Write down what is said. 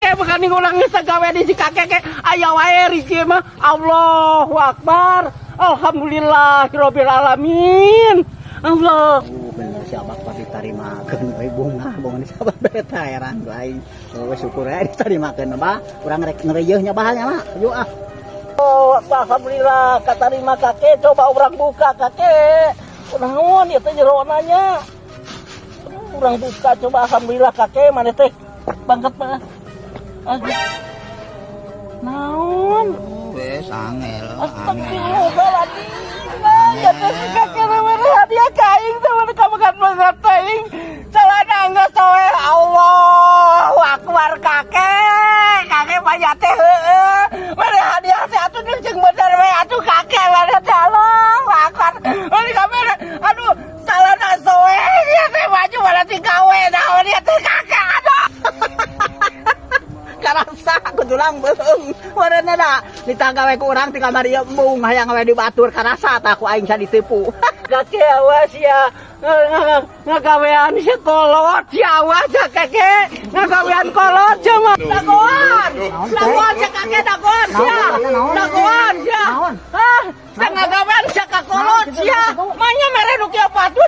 Kakek, bukan urang geus gawe di si kakek ke aya wae rezeki mah. Allahu Akbar. Alhamdulillah rabbil alamin. Allah. Bener si abah pasti ditarimakeun euy, bunga bunga di sabar beta heran ku aing. Oh, syukur ya ditarimakeun, Bah. Urang rek ngereyeuh nya, Bah, nya mah. Yuk ah. Oh, alhamdulillah katarima, Kakek. Coba urang buka, Kakek. Naon ya teh jerona nya? Urang buka coba. Alhamdulillah, Kakek, mana teh bangkat mah. Ah. Naon? Wes angel. Astagfirullahaladzim. Ya teh si kakek mere hadiah ka aing teh, mana kamu kan banget aing. Celana geus we. Allahu Akbar, Kakek. Kakek banyak teh heueuh. Mere hadiah teh atuh jeung bener we atuh, Kakek, mana teh Allahu Akbar. Mana kamera aduh celana soe ya teh baju mana tigawe naon ya teh, Kakek, aduh. Karasa ku tulang beuheung. Meureunna da ditagawe ku urang ti kamari ieu embung hayang we dibatur, karasa tah ku aing sa ditipu. Kakek, awas ya, ngagawean si kolot ya, awas ya, Kakek, ngagawean kolot ya mah. Dagoan, dagoan ya, Kakek, dagoan ya, dagoan ya. Ah, ngagawean si kolot ya, manya mere nu kieu patut.